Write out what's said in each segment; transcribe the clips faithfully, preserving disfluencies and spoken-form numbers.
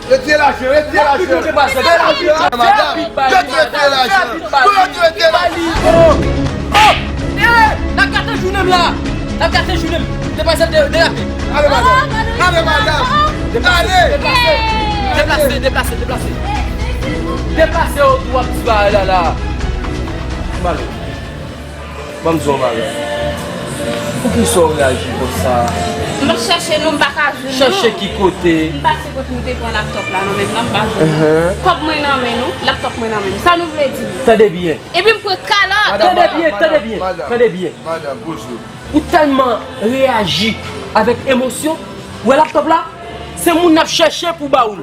Retire lajan, retire lajan. Retire lajan, madanm. Retire lajan. Retire lajan. Oh! Eh! N ap gate jounen m la. N ap gate jounen m. Demwazèl de-, derape. Ale, madanm. Ale, madanm. Ale. Deplase, deplase, deplase. Deplase w tou w ap di bagay la la. Malo. Ban m di w yon bagay. Poukisa w reyaji konsa? M ap chèche nou, m pa ka jwenn nou. Chèche ki kote? M pase kote nou te pran laptòp la nan men m nan, m pa jwenn nou. Kòb mwen nan men nou, laptòp mwen nan men m. Sa nou vle di m? Tande byen. Epi m pran kalòt. Tande byen, tande byen, tande byen. Madanm, poze w. Ou tèlman reyaji avèk emosyon. Ou wè laptòp la? Se moun n ap chèche pou ba w l.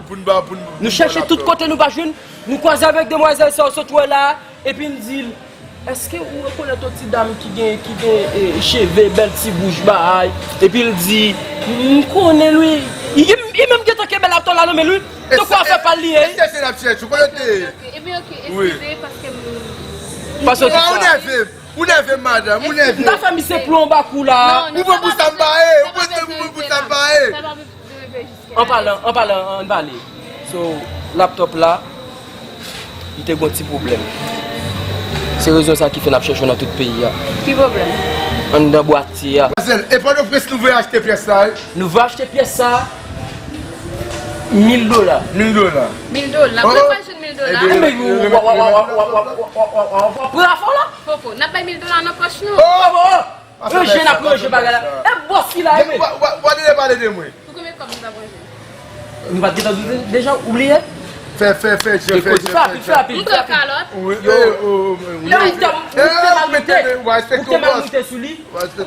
Nou chèche tout kote, nou pa jwenn. Nou kwaze avèk demwazèl sa w sot wè la, epi n di l, èske ou rekonèt yon ti dam ki gen, ki gen, e, cheve, bèl ti bouch, bagay? Epi l di, m konnen l, wi. Li, li menm gentan kenbe laptòp la nan men l, wi. Tankou afè pa l li ye. Èske se l ap chèche? Ou konnen te. Ebyen, oke, eskize, paske m... Paske ou nève m. Ou nève m, madanm, ou nève m. M ta fè misye plon anba kou la. Ou pran pou sa m pa ye, ou pran pou sa m pa ye. An palan, an palan, ann pale. So, laptòp la, li te gon ti pwoblèm. Se rezon sa ki fè n ap chèche w nan tout peyi a. Ki pwoblèm? Anndan bwatye a. Manzèl, e Pòtoprens nou vle achte pyès sa, wi. Nou vle achte pyès sa, mil dola. Mil dola. Mil dola. Mwen pa jwenn mil dola. Ebyen, w ap pran afè w la? Fofo, n ap bay mil dola nan pòch nou. Oh! Ranje, n ap ranje bagay la. E bòs ki la, e men. W a, w a, w a pale de mwen. Pou konbyen kòb nou t ap ranje? Nou pa t gentan di w deja, ou bliye? Fè, fè, fè, fè, fè, fè, fè. M pran kalòt. Yo, lè ou te, ou te mal moute, ou te mal moute sou li.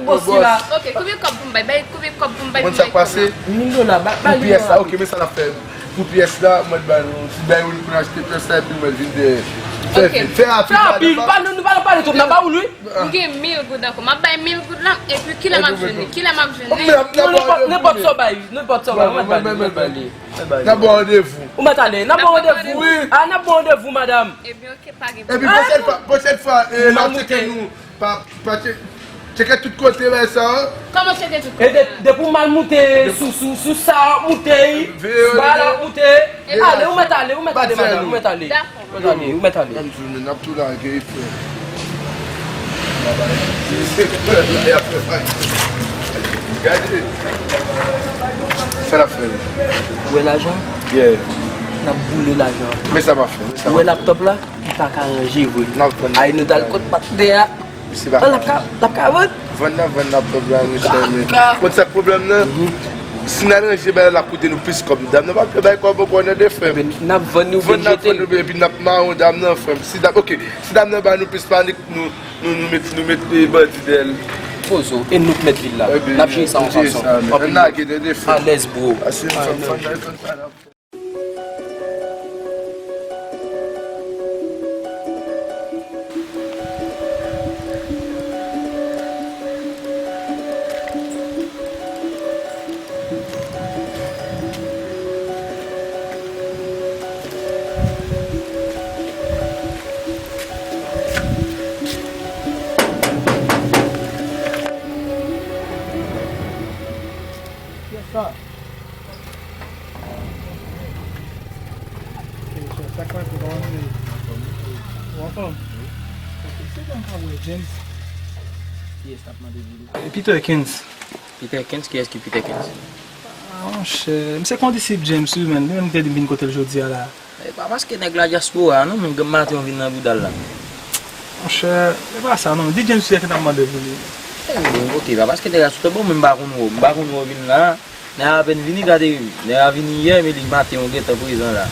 Bòs ki la. Oke, konbyen kòb pou m bay? Bay, konbyen kòb pou m bay pou m bay kòb la? Mil dola, ba, ba li. Pou pyès la, oke, men sa n ap fè. Pou pyès la, mwen bay nou, si bay ou li pou n achte pyès la, epi mwen vin dèyè. Fè vit, fè rapid, fè rapid, nou pa, nou pa nan pale twòp, n ap ba ou l, wi. M gen mil goud ankò. M ap bay mil goud la, epi kilè m ap jwenn li? Kilè m ap jwenn li? Non, nenpòt, nenpòt sa w bay, nenpòt sa w bay, mwen bay li, mwen bay li. N ap ba w randevou. Ou mèt ale, n ap ba w randevou. Wi. A, n ap ba w randevou, madanm. Ebyen, oke, pa gen pwoblèm. Epi pwochèn fwa, pwochèn fwa, e, lè w tcheke nou, pa, pa tche-, tcheke tout kote, bay sa, an. Kòman tcheke tout kote? E de-, depi w mal moute, sou, sou, sou sa w ap moute, sou bagay la w ap moute. Ale, ou mèt ale, ou mèt ale, madanm, ou mèt ale. Dakò. Ou mèt ale, ou mèt ale. N ap tou lage, frè. Gade. Sa n ap fè. Ou wè lajan? Yeah. N ap boule lajan. Men sa m ap fè, men sa m ap fè. Ou wè laptòp la? Li pa ka ranje vre. N ap vann. Ay, nou t al kot patnè a. Misye pa... L ap ka, l ap ka vann? Vann nan, vann laptòp la, mesye, men. Konn sa k pwoblèm nan? Si n al ranje bagay la, l ap koute nou plis kòb. Dam nan p ap vle bay kòb ankò, tande, frè m. N ap vann, nou oblije jete l. Vann, n ap vann, epi n ap mawon dam nan, frè m. Si dam, oke, si dam nan ba nou plis panik, nou, nou, nou met, nou met, e, bandi dèyè l. Poze w, e nou k mèt vil la. N ap jere sa yon fason. Ann lage, tande, frè m. Alèz, bro. Alèz. Yes, sir. Sa k pase, kòman nou ye? Ou anfòm? Èske m ka wè James? Kiyès k ap mande vini? E Peter Kens. Peter Kens? Kiyès ki Peter Kens? Ah, monchè, m se kondisip James, wi, men li menm ki te di m vin kote l jodi a la. E pa paske nèg la dyaspora, non, menm granm maten w vin nan bouda l la. Monchè, e pa sa, non. Di James Pierre ki t ap mande pou li. E, oke, pa paske nèg la sou tèt bò, men m pa konn wè w. M pa konn wè w vin la. Nèg la apèn vini, gade, nèg la vini yè, men li maten w gentan prezan la.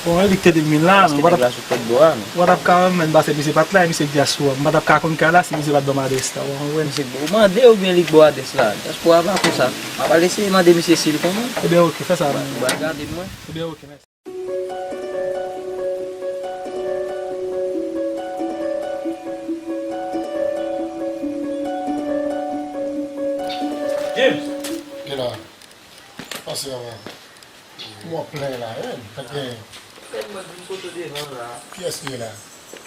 Bon, e li ki te di m vin la, men w pa t ap ka wè m, men pase misye pa t la, e misye k dyaspora. M pa t ap ka konn kay la si misye pa t ban m adrès la, w konprann? Misye k ba w mande oubyen li k ba w adrès la? Dyaspora pa konsa. M ap al eseye mande misye si l konnen. Ebyen, oke, fè sa, men. Ou pral gade m, wen. Ebyen, oke, mèsi. James! Ki la? Pase anvan. Mwen plen la, wi. Fèt gen. Fèt mwen vin foto devan la. Kiyès ki la?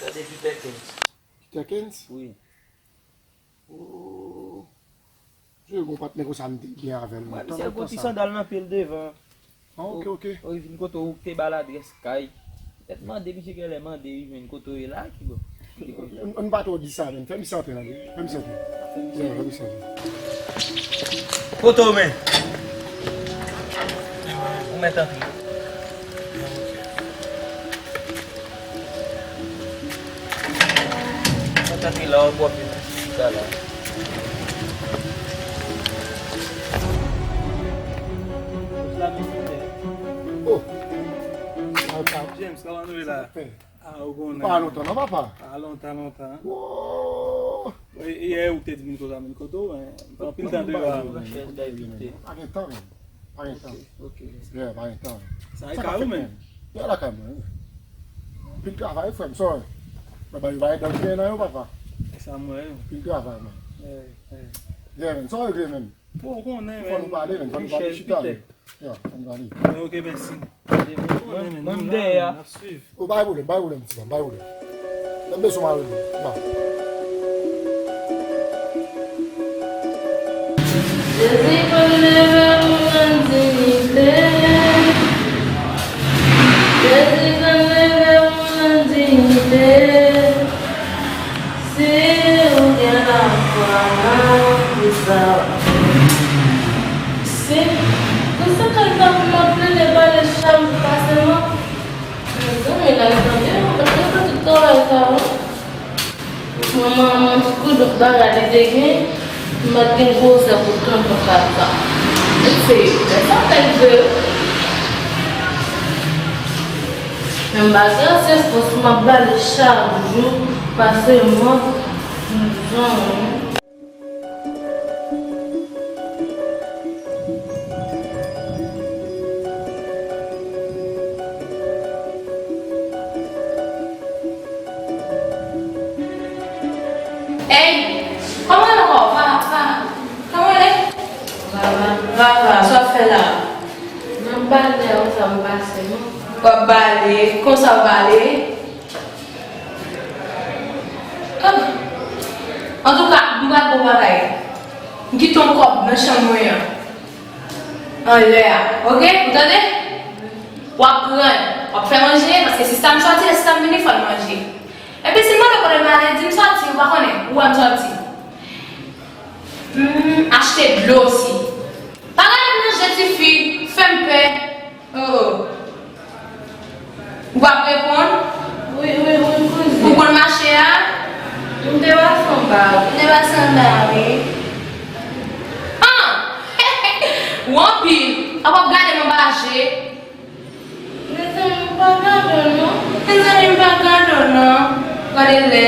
Gade Peter Kens. Peter Kens? Wi. Oh. Jwe gon patnè konsa m te byen avè l lontan. Misye gon ti sandal nan pye l devan. Ah, ok, ok. Ou vin kote ou te ba l adrès kay. Petèt mande, misye genlè mande, li jwenn kote w ye la, ki bò. Ann, ann pa twò di sa, menm. Fè misye antre la, wi. Fè misye antre. Yeah, fè misye antre. Kote w men? Ou mèt antre. Mwen tande la w ap wè sa la. Oh! James, kòman nou ye la? Ah, ou konnen. Pa lontan non, papa. Pa lontan, lontan. Oh! Yè ou te di m kote, m kote, men anpil tan deyò a. Pa gen tan, men. Pa gen tan. Ok, ok. Yeah, pa gen tan. Sa e kay ou menm? Yeah, lakay mwen, wi. Pil travay, frè m, sorry. Baba, yo pa gen dan nan yo, papa. Sa mwen, wi. Pil travay, man. Yeah, man, sa w regle, man? Bon, ou konnen, man. Fò nou pale, man. Fò nou pale chita, wi. Yeah, fò nou pale. Ok, mèsi. Mwen, mwen, m dèyè a. N ap swiv. Oh, pa gen pwoblèm, pa gen pwoblèm, ti dam, pa gen pwoblèm. Lè m bezwen w, m a rele w. Ba. Jezi konn leve moun nan diyite. Jezi konn leve moun nan diyite. Si ou gen lafwa nan Kris la. Si, pou sa kal pa pou m ap plede pale cham pase mò. Mezanmi, l al tande, mwen pa t gen pou tout travay sa, non. Manman, manman, ti kou dòk bagay li te gen, m pa t gen gwosè pou tonton sa sa. Li se, men sa fè l vre. Men m pa gen ase fòs, m ap ba li chak jou, pase mò, m zanmi. Ey, kòman nou va, va, kòman le? Va, va, va, va, sa w ap fè la? M ap bale, ou sa m pase, non? W ap bale, konsa w bale? Ah. Antouka, m pral ba w bagay. M kite yon kòb nan chanm mwen an. Anlè a. Oke? Ou tande? W ap pran l. W ap fè manje, paske se sa m sòti, se sa m vini, fò n manje. Epi si m mande w kote m ale, di m sòti, ou pa konnen. Ou wè m sòti. M achte dlo osi. Pa gade m nan je, tifi, fè m pè. Oh, oh. Ou p ap reponn? Wi, wi, wi, kouzin. Ou konn mache a? M te pase anba. M te pase anba, wi. Ah! Ou anpil. Ap ap gade m anba je. Mezanmi, m pa gade w, non. Mezanmi, m pa gade w, non. Gade lè.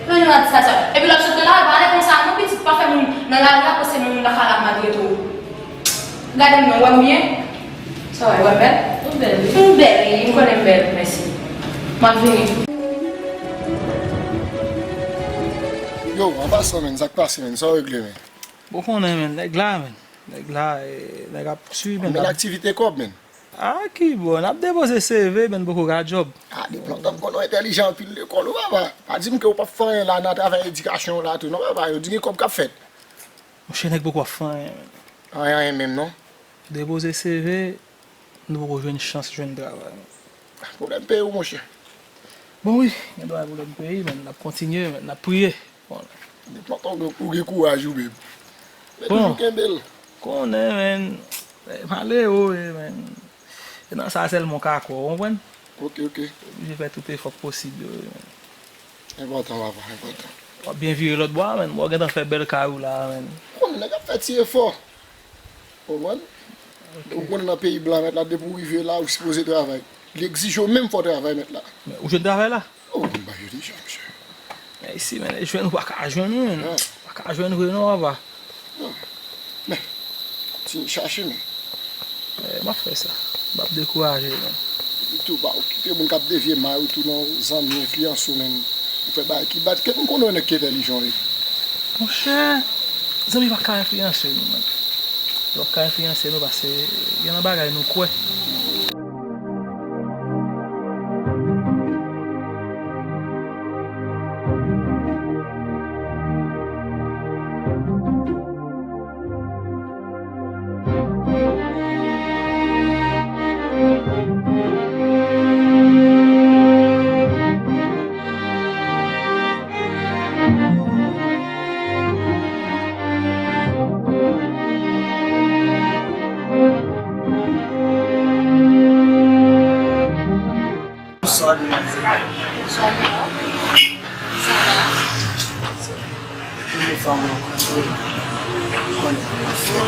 Mezanmi, sa, sa. Epi l ap sot nan lari, pa ale konsa, non, pitit, pa fè moun nan lari a panse moun lakay la ap maltrete w. Gade m non, wè m byen? Sa w wè, wè m bèl? Ou bèl, wi. M bèl, wi, m konnen m bèl, mèsi. M ap vini. Yo, an pasan, menn, sa k pase, menn? Sa w regle, menn? Bon, konnen, menn, nèg la, menn. Nèg la, eh, nèg ap swiv, menn. Men aktivite kòb, menn. A ki bò? N ap depoze C V, menn, poko ka djòb. A, depi lontan m konnen w entèlijan anpil lekòl, wi, papa. Pa di m ke w p ap fè anyen la nan travay edikasyon w la tou, non, papa. Yo di gen kòb k ap fèt. Monchè, nèg poko ap fè anyen, menn. Anyen, anyen menm, non. Depoze C V, nou poko jwenn chans jwenn travay, menn. Pwoblèm peye w, monchè. Bon, wi, gen dwa pwoblèm peye, menn. N ap kontinye, menn. N ap priye. Bon. Depi lontan ou gen, ou gen kouraj ou menm. Men bon, toujou kenbe l. Konnen, menn. Eh, malere, menn. E nan sa sèlman w ka kwè, w konprann? Ok, ok. Oblije fè tout efò k posib yo, wi, menn. Enpòtan, papa, enpòtan. W ap byen vire lòt bò a, menn. Bon, w gentan fè bèl kay ou la, menn. Bon, nèg ap fè ti efò. Konprann? Ok. Ou konnen nan peyi blan, mèt la, depi w rive la, ou sipoze travay. Li egzije w menm fò w travay, mèt la. Men ou jwenn travay la? Oh, m pa jwenn deja, mesye. Men isi, men, jwenn ou pa ka jwenn, wi, men. Ah. Pa ka jwenn vre, non, papa. Ah. Men, ti chache, men. Eh, m ap fè sa. M ap dekouraje, men. Epi tou, pa okipe moun k ap devye may ou tou, non, zanmi enfliyanse w, men. Ou fè bagay ki bat. Kèt m konnen yon nèg ki entèlijan, wi. Monchè, zanmi pa ka enfliyanse nou, men. Yo p ap ka enfliyanse nou, paske gen nan bagay nou kwè.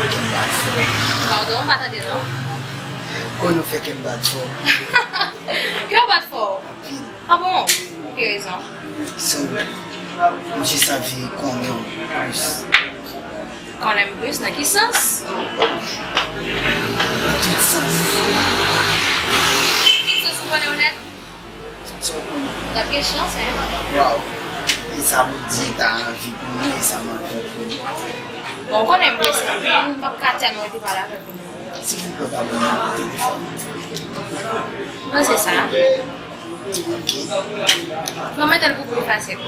Fè kè m bat fò. Padon, m pa tande non. Konnen w fè kè m bat fò. Kè w bat fò? Anpil. Ah bon? Pou ki rezon? So, m jis anvi konnen w plis. Konnen m plis nan ki sans? Nan tout sans. Tout sans ou konnen w nèt? Sa w konnen. W ap gen chans, en. Waw. E sa Bondye ta anvi pou mwen, e sa m anvi pou nou. Bon, w konnen m prese anpil, m p ap ka tèlman rete pale avèk ou non. Silvouplè, pa ban m telefòn. Mwen se sa. Ok. Bon, mete l pou pli fasil.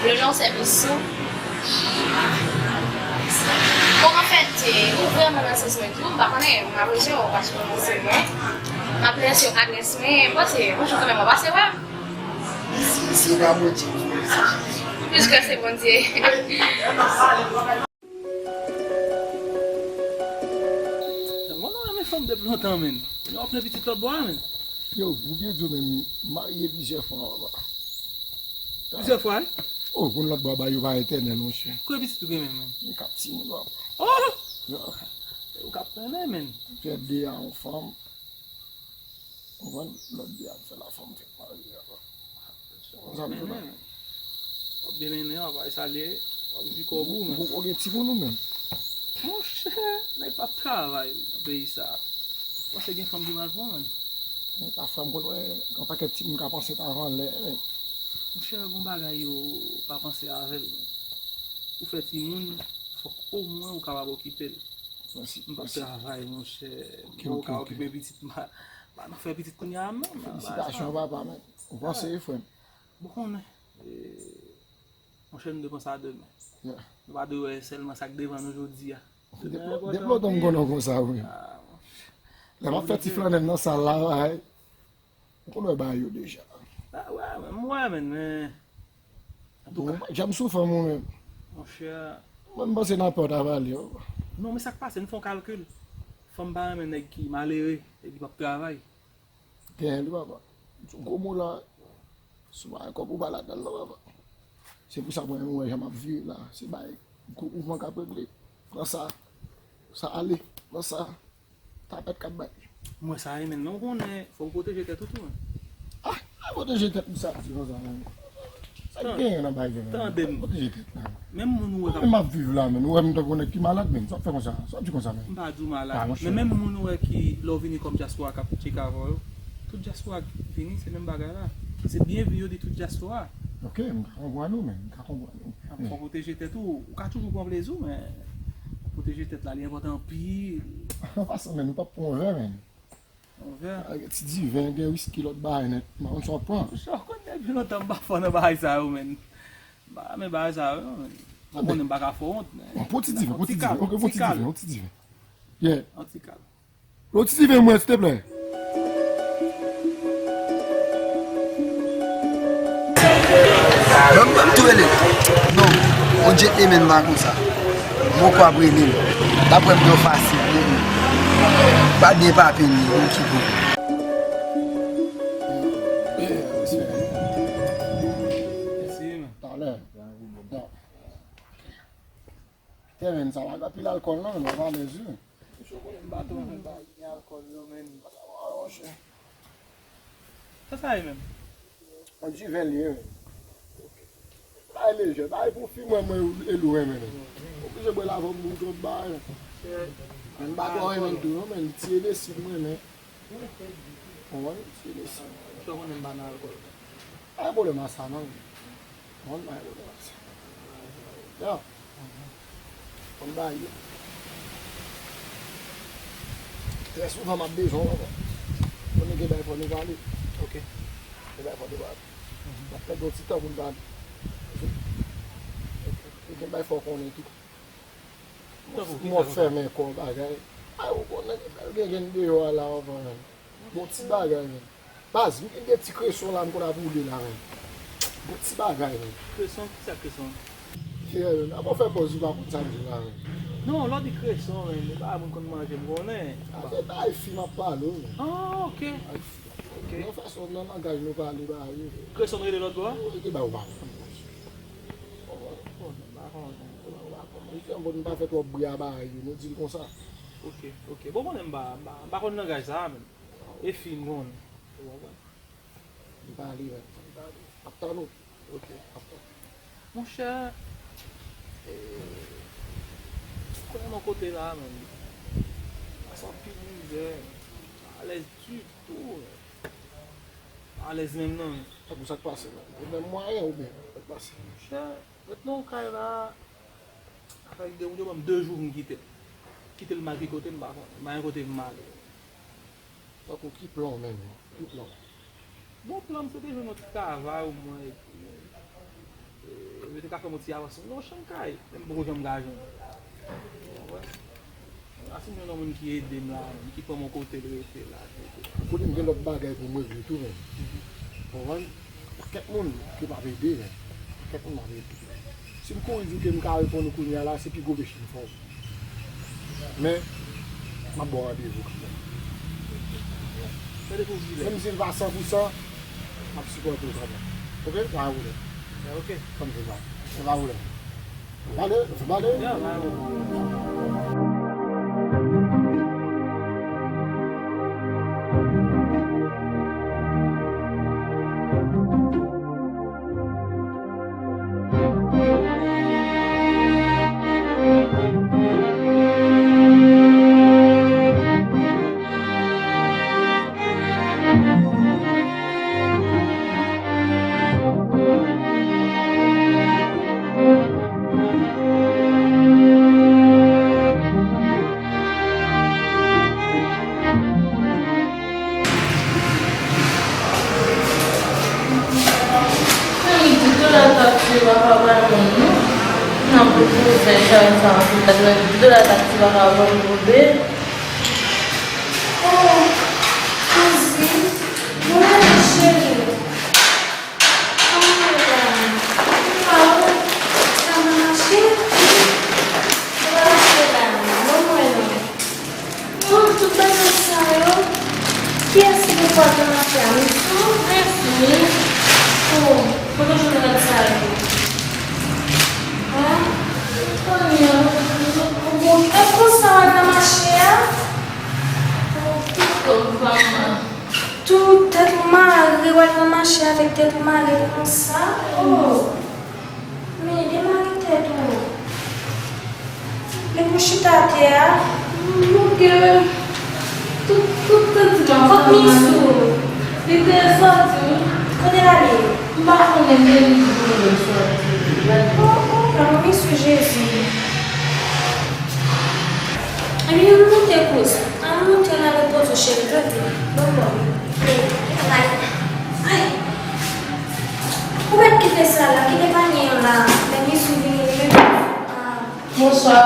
Le long service sou. Bon, anfèt, ou vrèman nan sans mwen tou, m pa konnen, m apresye w paske w se bon. M apresye w adrès mwen, m panse, yon jou kanmenm, w ap pase wè m. Si, si se pa Bondye, se Jezi. Piske se Bondye. Mwen, mwen renmen fanm depi lontan, menn. Kounye a w ap pran pitit lòt bò a, menn. Yo, pou byen di w, menn, m marye plizyè fwa, papa. Plizyè fwa, wi? Oh, konn lòt bò a ba yo pa etènèl, monchè. Konbyen pitit ou gen menm, menn? M kat timoun, papa. Oh! Yo. Ou k ap mennen, menn. Fè de a yon fanm. Konprann? Lòt de a m fè la fanm fèk marye, papa. Konsa m fè, papa. W ap byen mennen, w ap al salye, w ap viv kò w pou ou menm. Ou poko gen timoun ou menm? Monchè, nèg p ap travay nan peyi sa. Ou panse gen fanm ki mal pou ou, menn? Men pafwa m konn wè yon pakèt timoun k ap ansent avan lè, menn. Monchè, gon bagay yo pa panse avè l, menn. Ou fè timoun, fòk omwen ou kapab okipe l. M p ap travay, monchè. Mwen ou ka okipe pitit, m pa, m pa nan fè pitit kounye a menm. Felisitasyon, papa, menn. Ou panse, frè m. Bon, konnen, e, monchè, nou dwe panse a demen. Nou pa dwe wè sèlman sa k devan nou jodi a. Depi lontan m konnen w konsa, wi. Lè m ap fè ti flannen m nan sal la, ay, m konn wè bagay yo deja. Ah, wè, men m wè, men, men. Antouka. Ou pa janm sou fanm ou menm. Monchè. Mwen, m panse nan pè w ta pale, yo. Non, men sa k pase, n fè yon kalkil. Fanm pa renmen nèg ki malere, nèg ki p ap travay. Genyen tou, papa. Sou gwo mo la, si w pa gen kòb ou pa ladan l non, papa. Se pou sa mwen menm ou wè jan m ap viv la. Se bay gwo mouvman k ap regle. Pran sa, sa ale, pran sa, tapèt k ap bay. M wè sa wi, men non, ou konnen, fò w pwoteje tèt ou tou, men. Ah, a pwoteje tèt m sa di konsa, men. Sa k genyen nan bagay yo, men? Tande m. Pwoteje tèt la. Menm moun ou wè k ap... Mwen menm m ap viv la, men. Ou wè m tankou nèg ki malad, men. Sa w ap fè konsa? Sa w ap di konsa, men? M pa di w malad. Ah, monchè. Men menm moun ou wè ki, lè w vini kòm dyaspora k ap tcheke avè w yo, tout dyaspora k vini, se menm bagay la. Se byenvini yo di tout dyaspora. Ok, m ka konprann ou, men. M ka konprann ou. Fò w pwoteje tèt ou. Ou ka toujou pran plezi w, men pwoteje tèt la, li enpòtan anpil. An pasan, men, nou p ap pran yon vè, men. Yon vè. Ti diven, gen wiski, lòt bagay nèt. M pa konn sa w ap pran. Monchè, w konn depi lontan m pa fò nan bagay sa yo, menn. M pa renmen bagay sa yo, menn. Bon, konnen m pa ka fè w wont, men. Bon, pran ti diven, pran ti diven. Ok, pran ti diven, yon ti diven. Yeah. Yon ti kal. Yon ti diven, mwen, silteplè. Ban m, ban m tou rele. Non, on jet amen pa konsa. Mwen kwè ap rele m. L ap wè m nan fasil, rele m. Pa gen pa peni, yon ki bon. Mèsi, men. Talè. Bon. Kevin, sa pa gen pil alkòl non, men w alèz wi. Monchè, w konnen m pa twò renmen bagay ki gen alkòl yo, men. Sa sa ye menm? On diven li ye, men. Bagay lejè, bagay pou fi mwen, mwen e lou renmen, men. Oblije bwè l avè m pou twòp bagay. Men m pa twò renmen l tou non, men ti Enesi m renmen. Konprann? Ti Enesi. Monchè, w konnen m pa nan alkòl. Pa gen pwoblèm a sa non. Konn bay yo. Yo. Konn bay yo. Trè souvan m ap bezwen w ankò. Konnen gen bagay fò nou pale. Ok. Gen bagay fò nou pale. N ap pèdi yon ti tan pou n pale. E gen bagay fò w konnen tou. Mwen fèmen kò bagay. A, ou konnen, gen, gen deyò a la anvan menm. Bon ti bagay menm. Baz, m gen de ti kreson la, m konn ap woule la menm. Bon ti bagay menm. Kreson? Kisa kreson? Frè, menm, apa w fè pòz ou pa konn sa m di la menm? Non, lè w di kreson, menm, e pa moun konn manje, m konnen. A, se bagay fi m ap pale w menm. Ah, ok. Bagay fi. Ok. Nan fason, nan langaj nou pale bagay yo. Kreson rele lòt bò a? Wi, e ba ou pa konn. Li fè m pa fè twòp bri a bagay yo, nou di l konsa. Ok, ok. Bon, konnen m pa, m pa, m pa konn langaj sa a menm. E fi m konn. Ou konprann? M pale, men. M pale. M ap tann ou. Ok. M ap tann. Monchè, eh, konnen nan kote la, menm. Sa anpil mizè. Pa alèz ditou, men. Pa alèz menm, non. Tankou sa k pase, menm. Pwoblèm mwayen oubyen sa k pase? Monchè, ret nan yon kay la, afè de moun yo ban m de jou pou m kite l. Kite l m al ki kote m pa konnen. M pa gen kote pou m ale. Tankou ki plan w menm? Ki plan w? Bon, plan m se te jwenn yon ti travay omwen epi, e, yo te ka fè m yon ti avans nan yon chanm kay, men m poko janm ka jwenn. Ou konprann? A si m jwenn yon moun ki ede m la, ki pran m yon kote l rete la, tou, tou. Kote m gen lòt bagay pou m regle tou, menm. Ou konprann? Pakèt moun ki p ap ede, menm. Pakèt moun p ap ede. Si m kouri di w ke m ka reponn ou kounye a la, se pi gwo peche m fè w. Men, m ap ba w randevou kanmenm. Menm si l pa san pou san, m ap sipòte w kanmenm. Oke? Pa gen pwoblèm. Ok. Kòm se sa. Se pa pwoblèm. Gade, gade. Mwen di dola t ap tiye papa pa moun non. Nan pou pou fè chay sa pou tèt mwen di dola t ap tiye papa pa moun koube. Oh, kouzin, mwen rele cheri. Kòman w ye la? Ou pa wè? Sa va mache? Ou pa mache la, non, mwen non. Oh, tout bagay sa yo. Kiyès ki te pral nan mache a? Misou? Mèsi. Oh, kote w jwenn rad sa yo? Hein? Ou konnen, ou bon, e konsa w al nan mache a? Oh, ki kòb manman. Tou tèt ou mare, w al nan mache avèk tèt ou mare konsa? Oh. Men demare tèt ou. Depi w chita atè a. Mon Dieu. Tout, tout tèt mwen. Kot Misou? Li te sòti, wi. Kote l ale? M pa konnen, se li ki pou l sòti. Oh, oh, oh, Misou Jezi. Ebyen, ann moute kouz. Ann moute, ann al repoze w, cheri, tande. Bon, bon. Ay, ay. Ou mèt kite sa la, kite panye an la. Lè misye vini, li menm. Ah. Bonswa.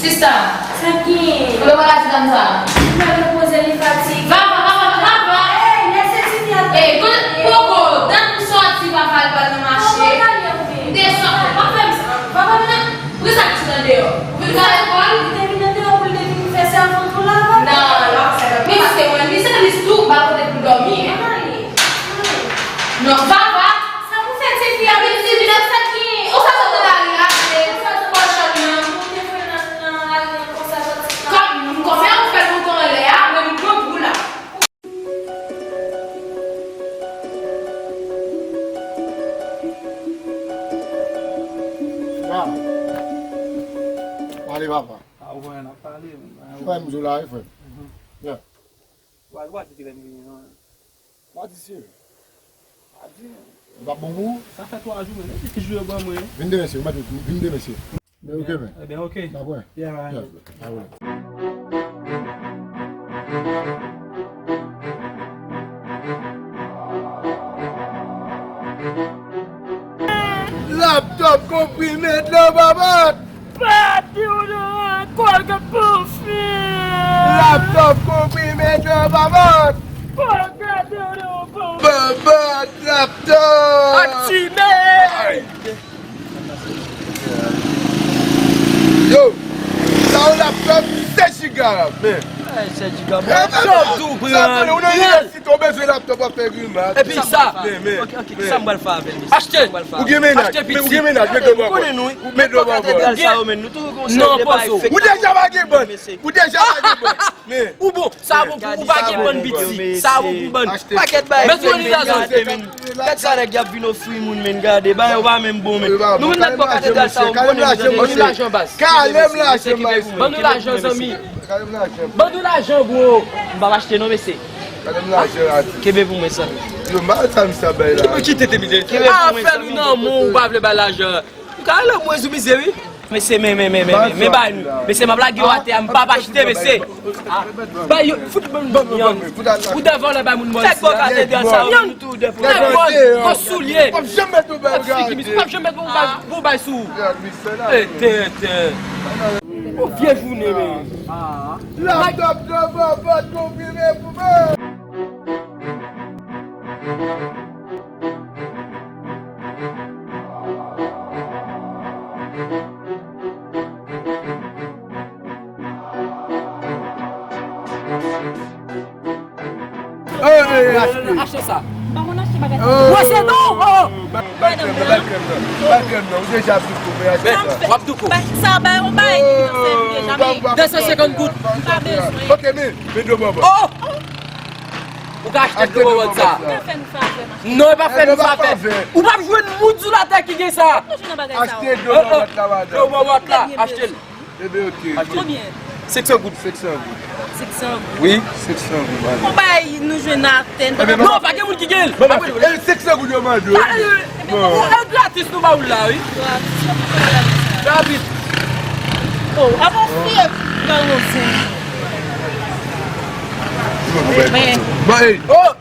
Sista. Sa k gen? Kote w pral ak ti dam sa? Li pral repoze, li fatige. Vava, vava, vava. Ey, lèse tifi a. Ey, kote, poko, dan m sòti, vava, l pral nan mache. Poko, pale anpil. M desann, pa fè m sa. Vava, vin nan. Poukisa l sot andeyò? Ou vin nan lekòl? Li te vin andeyò pou l te vin fè sèvant ou la, papa. Non, l ap fè sèvant. Men se mwen, li se li tou, ba kote pou l dòmi, en. Ann ale. Non, Vava. Sa pou fè tifi a, men tifi a fè ki, ou sa sot nan lari a, se kòchòn nan. Ou te fè nan, nan lari a konsa, sòti nan. Kòm, kòman ou fè mouton anlè a, mwen m pran pou la. Pale, papa. A, ou konnen n ap pale. Frè m, m di w la, wi, frè m. Mhm. Yeah. Ou pa, ou pa di kilè m vini, non. Ou pa di, sere. Ou pa di. Ou pa bon pou ou? Sa fè twa jou, men. Epi ki jou yo ban mwen? Vin demen, sere. Ou mèt vin demen, sere. Men ok, men. Ebyen, ok. N ap wè. Yeah, right. Yeah, a wè. Laptòp konprime dlo babòt. Pa di w non, kòl gad pou fi. Laptòp konprime dlo babòt. Kòl gad pou babòt laptòp. Ak ti men. Yo, sa yon laptòp sèt jiga, men. Ay, sèt jiga, bon, sa tou pran. Sa tou, ou nan inivèsite. Ou bezwen laptop w ap fè grimas. Epi sa. Men, men, ok, ok, men. Sa m pral fè avè l, mesye? Achte. Sa m pral fè avè l? Ou gen mennaj? Achte, men ou gen mennaj, met dlo bò bò. Ou met dlo bò bò. Ou gen, non, pozo. Ou deja pa gen bann. Ou deja pa gen bann. Men. Ou bon, sa bon pou ou pa gen bann piti. Sa bon pou bann. Pakèt bagay. Men sou li la zòn. Gad sa nèg y ap vin ofri moun, men gade, bagay yo pa menm bon, men. Nou vin met bò katedral sa yo, m konnen nou tande, nou lajan baz. Kalem lajan baz. Ban nou lajan, zanmi. Ban nou lajan, bro. M p ap achte non, mesye. Kalem lajan, ati. Kenbe pou mwen, zanmi. Yo, m pa sa m sa bay la. Kite te mizè. Kenbe pou mwen, zanmi. Afè nou nan men w, ou pa vle bay lajan. Ou ka rele mwen sou mizè, wi. Mesye, men, men, men, men, men, men, bay nou. Mesye, m ap lage w atè a, m p ap achte, mesye. Bay yo, fout bann, bann, bann. Ou devan lè bay moun mò isi. Tèt bò katedral sa yo, nou tou devan. Tèt bò, gwo soulye. W ap janm met yon bèl gade. W ap janm met yon bay, yon bay sou ou. Tenten, tenten. Yon vye jounen, men. Laptop devan pòt konfime pou mwen. Achte sa. M pa konn achte bagay sa. Wè se non! Oh! Bay krèm nan, bay krèm nan. Bay krèm nan. Ou deja ap douko, men achte sa. W ap douko. Sa bay, on bay ki nan sèvi deja, men. De san senkant goud. M pa bezwen. Ok, men, men dlo bò bò. Oh! Ou ka achte dlo bò bò sa. Ou ka fè nou favè, mache. Non, e pa fè nou favè. Ou p ap jwenn moun sou latè ki gen sa. Achte dlo bò bò la, madanm. Dlo bò bò la, achte l. Ebe, ok. Konbyen? Senk san goud. Senk san goud. Senk san goud. Wi. Senk san goud, madanm. On bay nou jwenn atè. Non, pa gen moun ki gen l. Bon, e senk san goud yo mande w. E gratis nou ba ou l la, wi. Gratis. Oh, avan fye nan yon zen. Men. Bon, e, oh!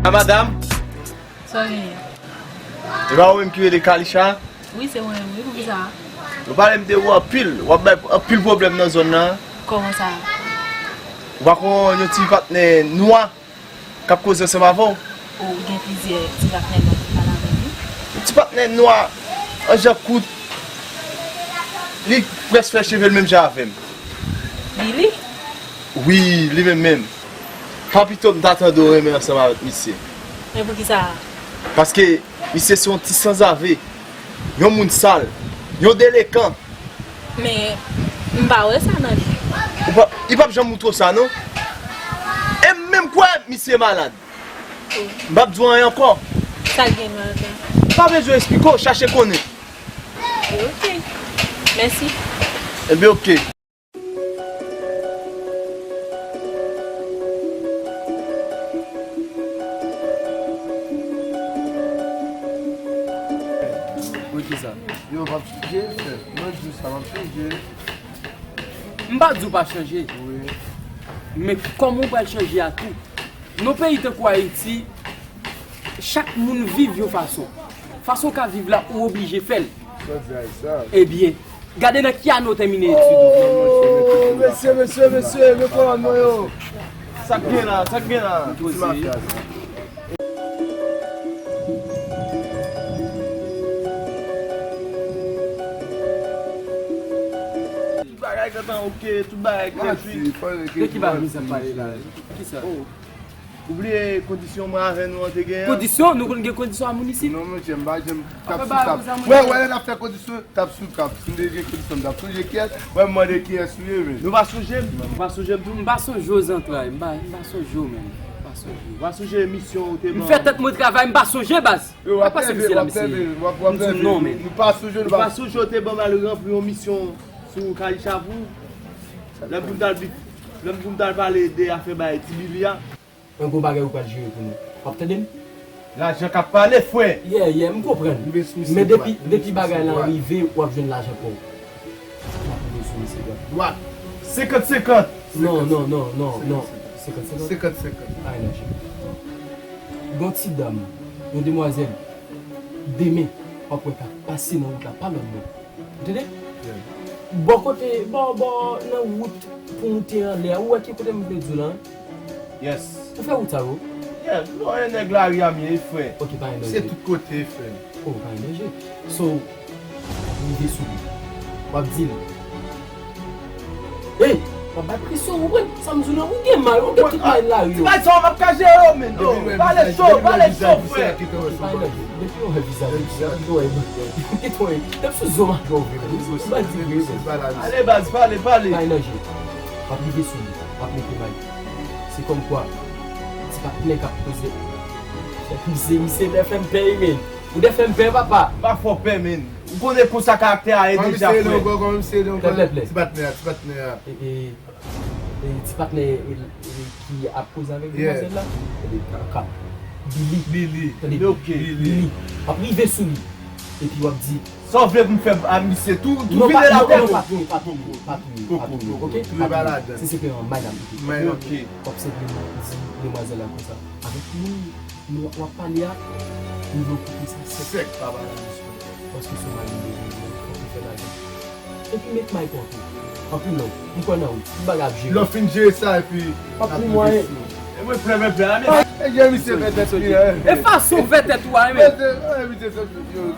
A, madanm? Sa w genyen? E pa ou menm ki rele Kalisha? Wi, se mwen menm, wi, poukisa? Yo pale m de ou anpil, w ap bay anpil pwoblèm nan zòn nan. Kòman sa? Ou pa konn yon ti patnè nwa k ap koze ansanm avè w? O, gen plizyè ti patnè nwa ki pale avè m, wi. Yon ti patnè nwa, an jan kout, li prèske fè cheve l menm jan avè m. Billy? Wi, li menm menm. Pa pito m ta tande w renmen ansanm avèk misye. Men poukisa? Paske misye se yon ti sanzave, yon moun sal, yon delekan. Men, m pa wè sa nan li. Ou pa, li p ap janm moutre w sa, non. E m menm kwè misye malad. M p ap di w anyen ankò. Sa l gen malad la? Pa bezwen eksplike w, chache konnen. Ok. Mèsi. Ebyen, ok. Wi, kisa? Yo, m ap sonje, frè. Mwen di w sa, m ap sonje. M pa di w pa chanje. Wi. Men kòman w pral chanje a tou? Nan peyi tankou Ayiti, chak moun viv yon fason. Fason w ka viv la, ou oblije fè l. Sa w di a sa? Ebyen, gade nan ki ane w tèmine etid ou. Oh, mesye, mesye, mesye, men kòlòn mwen yo. Sa k gen la? Sa k gen la? Ti mafya sa. Tout bagay gentan oke, tout bagay gratuit. De ki bagay misye ap pale la? Kisa? Ou bliye kondisyon mwen avè nou an te gen an? Kondisyon? Nou konn gen kondisyon a moun isit? Non, monchè, m pa janm t ap sou kap. Wè, wè, lè n ap fè kondisyon, t ap sou kap. Si m te gen kondisyon, m t ap sonje kiyès. Wè, m mande kiyès ou ye, men. Nou pa sonje m? Nou pa sonje m tou? M pa sonje w, zantray. M pa, m pa sonje w, menm. M pa sonje w. M pa sonje misyon ou te ban m. M fè tèt mwen travay, m pa sonje, baz. Yo, w ap leve, w ap leve, w ap, w ap leve. M di w non, menm. Nou pa sonje, nou pa sonje w te ban m al ranpli yon misyon sou Kalisha pou lè m pou m t al, lè m pou m t al pale de afè bay Ti Billy a. Yon gwo bagay ou pral jere pou nou. W ap tande m? Lajan k ap pale, frè. Yeah, yeah, m konprann. Men depi, depi bagay lan rive, w ap jwenn lajan pa w. M ap peye sou misye dwat. Dwat. Senkant senkant. Non, non, non, non, non. Senkant senkant. Senkant senkant. Ay, non, chè. Gon ti dam, yon demwazèl, demen, w ap wè k ap pase nan wout la, pa lòt bò. Ou tande? Bò kote, bò, bò, nan wout pou moute anlè a, ou wè ki kote m vle di w lan? Yes. Ou fè wout sa, bro? Yeah, non, e nèg lari a m ye, frè. Ok, pa gen danje. Se tout kote, frè. Oh, pa gen danje. So, w ap rive sou li. W ap di l, Ey, w ap bay presyon, ou konprann? Sa m di w lan, ou gen may, ou gen tout may lari yo. Ti bagay sa w ap ka jere yo, men. Oh, pale cho, pale cho, frè. Depi w wè vizaj, depi w wè, depi w wè, depi sou zo m ap wè w vre. Ou pa di vre. Ale, baz, pale, pale. Pa gen danje. W ap rive sou li, w ap mete may. Se kòmkwa, ti patnè k ap poze. Misye, misye dè fè m pè, men. Ou dè fè m pè, papa. Pa fè w pè, men. Ou konnen konsa karaktè a ye deja, frè. Ti patnè a, ti patnè a. E, e, e, ti patnè, e, e, ki ap koze avèk demwazèl la? E, ka, ka. Billy. Billy. Tande, ok. Billy. W ap rive sou li. Epi w ap di, sa w vle pou m fè a misye? Tou, tou vide l atè. Non, pa touye, pa touye, pa touye, pa touye, ok? Pa touye. Se, se ke yon may n ap mete. Ok. W ap senpleman di demwazèl la konsa. Avèk moun w ap pale a, m vle w kite sa sèk, pa pale a misye. Paske se yon may li bezwen, fòk li fè lajan. Epi met may kanpe. Anpil love. M kwè nan ou. Tout bagay ap jere. Lè w fin jere sa, epi n ap rive sou. E mwen plè, mwen plè. E jere misye fè tèt li, hein. E fason w fè tèt ou a, men.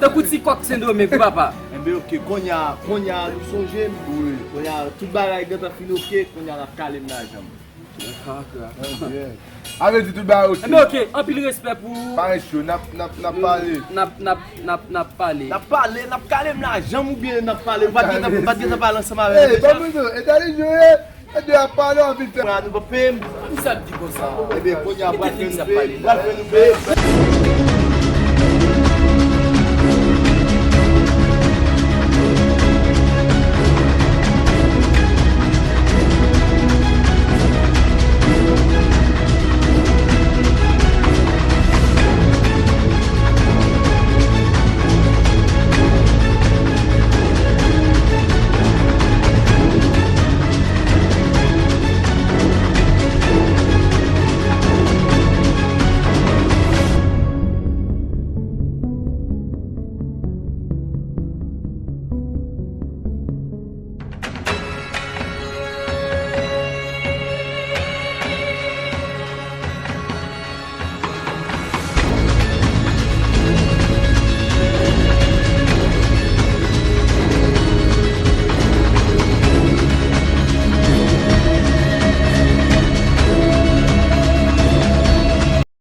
Tankou ti kòk Sendomeng, wi, papa. Enben, ok, kounye a, kounye a, nou sonje m. Wi. Kounye a, tout bagay gentan fin ok, kounye a, n ap kale m lajan m. Sa vle di tout bagay ok. Enben, ok, anpil respè pou ou. Pa gen cho, n ap, n ap, n ap pale. N ap, n ap, n ap, n ap pale. N ap pale, n ap kale m lajan m oubyen n ap pale. Ou pa t gentan, ou pa t gentan pale ansanm avè m deja? Ey, ban mwen non, e tande jwe, e de ap pale, w ap vin fè. Mwen a nou pa peye m. Ki sa di konsa? Enben, kounye a, pral fè nou peye, pral fè nou peye.